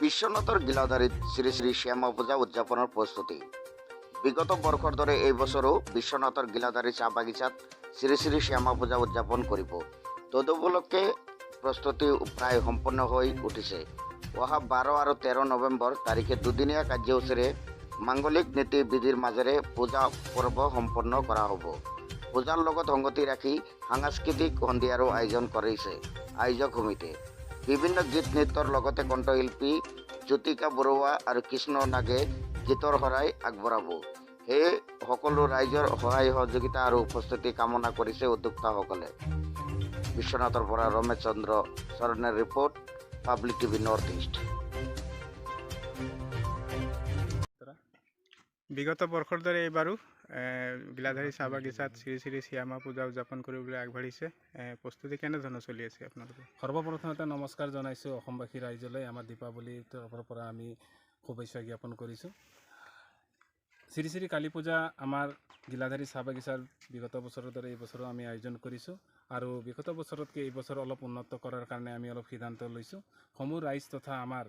বিশ্বনাথৰ গিলাধাৰীত শ্ৰী শ্ৰী শ্যামা পূজা উদযাপনৰ প্ৰস্তুতি। বিগত বৰ্ষৰ দৰে এই বছৰো বিশ্বনাথৰ গিলাধাৰী চাহ বাগিচাত শ্ৰী শ্ৰী শ্যামা পূজা উদযাপন কৰিব। তদুপলক্ষে প্ৰস্তুতি প্ৰায় সম্পন্ন হৈ উঠিছে। অহা 12 আৰু 13 নৱেম্বৰ তাৰিখে দুদিনীয়া কাৰ্যসূচীৰে মাংগলিক নীতি বিধিৰ মাজেৰে পূজা পৰ্ব সম্পন্ন কৰা হ'ব। পূজাৰ লগত সংগতি ৰাখি সাংস্কৃতিক সন্ধিয়াৰো আয়োজন কৰিছে আয়োজক সমিতিয়ে। বিভিন্ন গীত নৃত্যৰ লগতে কণ্ঠশিল্পী জ্যোতিকা বৰুৱা আৰু কৃষ্ণ নাগে গীতৰ শৰাই আগবঢ়াব। সেয়ে সকলো ৰাইজৰ সহায় সহযোগিতা আৰু উপস্থিতি কামনা কৰিছে উদ্যোক্তাসকলে। বিশ্বনাথৰ পৰা ৰমেশ চন্দ্ৰ শৰণেৰ report, public TV north east. বিগত বৰ্ষৰ দৰে এইবাৰো গিলাধাৰী চাহ বাগিচাত শ্ৰী শ্ৰী শ্যামা পূজা উদযাপন কৰিবলৈ আগবাঢ়িছে। প্ৰস্তুতি কেনেধৰণৰ চলি আছে আপোনালোকৰ? সৰ্বপ্ৰথমতে নমস্কাৰ জনাইছোঁ অসমবাসী ৰাইজলৈ। আমাৰ দীপাৱলীৰ তৰফৰ পৰা আমি শুভেচ্ছা জ্ঞাপন কৰিছোঁ। শ্ৰী শ্ৰী কালী পূজা আমাৰ গিলাধাৰী চাহ বাগিচাৰ বিগত বছৰৰ দৰে এই বছৰো আমি আয়োজন কৰিছোঁ আৰু বিগত বছৰতকৈ এই বছৰ অলপ উন্নত কৰাৰ কাৰণে আমি অলপ সিদ্ধান্ত লৈছোঁ। সমূহ ৰাইজ তথা আমাৰ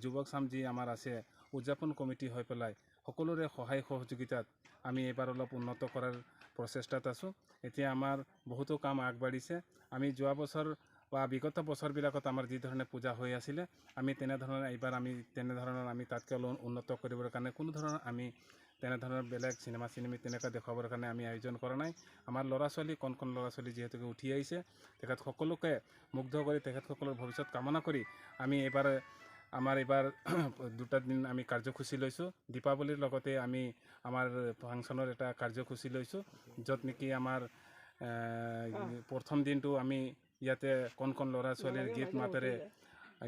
যুৱক চাম যি আমাৰ আছে, উদযাপন কমিটি হৈ পেলাই সকলোৰে সহায় সহযোগিতাত আমি এইবাৰ অলপ উন্নত কৰাৰ প্ৰচেষ্টাত আছোঁ। এতিয়া আমাৰ বহুতো কাম আগবাঢ়িছে। আমি যোৱা বছৰ বা বিগত বছৰবিলাকত আমাৰ যি ধৰণে পূজা হৈ আছিলে, আমি তেনেধৰণে এইবাৰ আমি তেনেধৰণৰ আমি তাতকৈ অলপ উন্নত কৰিবৰ কাৰণে কোনো ধৰণৰ আমি তেনেধৰণৰ বেলেগ চিনেমা চিনেমি তেনেকুৱা দেখুৱাবৰ কাৰণে আমি আয়োজন কৰা নাই। আমাৰ ল'ৰা ছোৱালী, কণ কণ ল'ৰা ছোৱালী যিহেতুকে উঠি আহিছে, তেখেত সকলোকে মুগ্ধ কৰি, তেখেতসকলৰ ভৱিষ্যত কামনা কৰি আমি এইবাৰ আমাৰ এইবাৰ দুটা দিন আমি কাৰ্যসূচী লৈছোঁ। দীপাৱলীৰ লগতে আমি আমাৰ ফাংচনৰ এটা কাৰ্যসূচী লৈছোঁ, য'ত নেকি আমাৰ প্ৰথম দিনটো আমি ইয়াতে কণ কণ ল'ৰা ছোৱালীৰ গীত মাতেৰে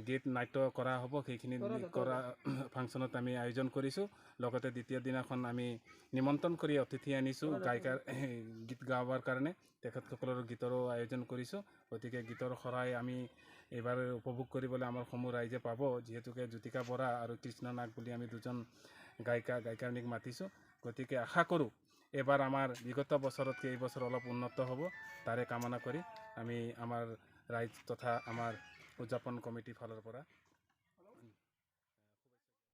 গীত নাট্য কৰা হ'ব। সেইখিনি কৰা ফাংচনত আমি আয়োজন কৰিছোঁ। লগতে দ্বিতীয় দিনাখন আমি নিমন্ত্ৰণ কৰি অতিথি আনিছোঁ গায়িকাৰ গীত গাবৰ কাৰণে। তেখেতসকলৰ গীতৰো আয়োজন কৰিছোঁ। গতিকে গীতৰ শৰাই আমি এইবাৰ উপভোগ কৰিবলৈ আমাৰ সমূহ ৰাইজে পাব, যিহেতুকে জ্যোতিকা বৰা আৰু কৃষ্ণ নাগ বুলি আমি দুজন গায়িকা গায়িকানীক মাতিছোঁ। গতিকে আশা কৰোঁ এইবাৰ আমাৰ বিগত বছৰতকৈ এই বছৰ অলপ উন্নত হ'ব। তাৰে কামনা কৰি আমি আমাৰ ৰাইজ তথা আমাৰ উদযাপন কমিটিৰ ফালৰ পৰা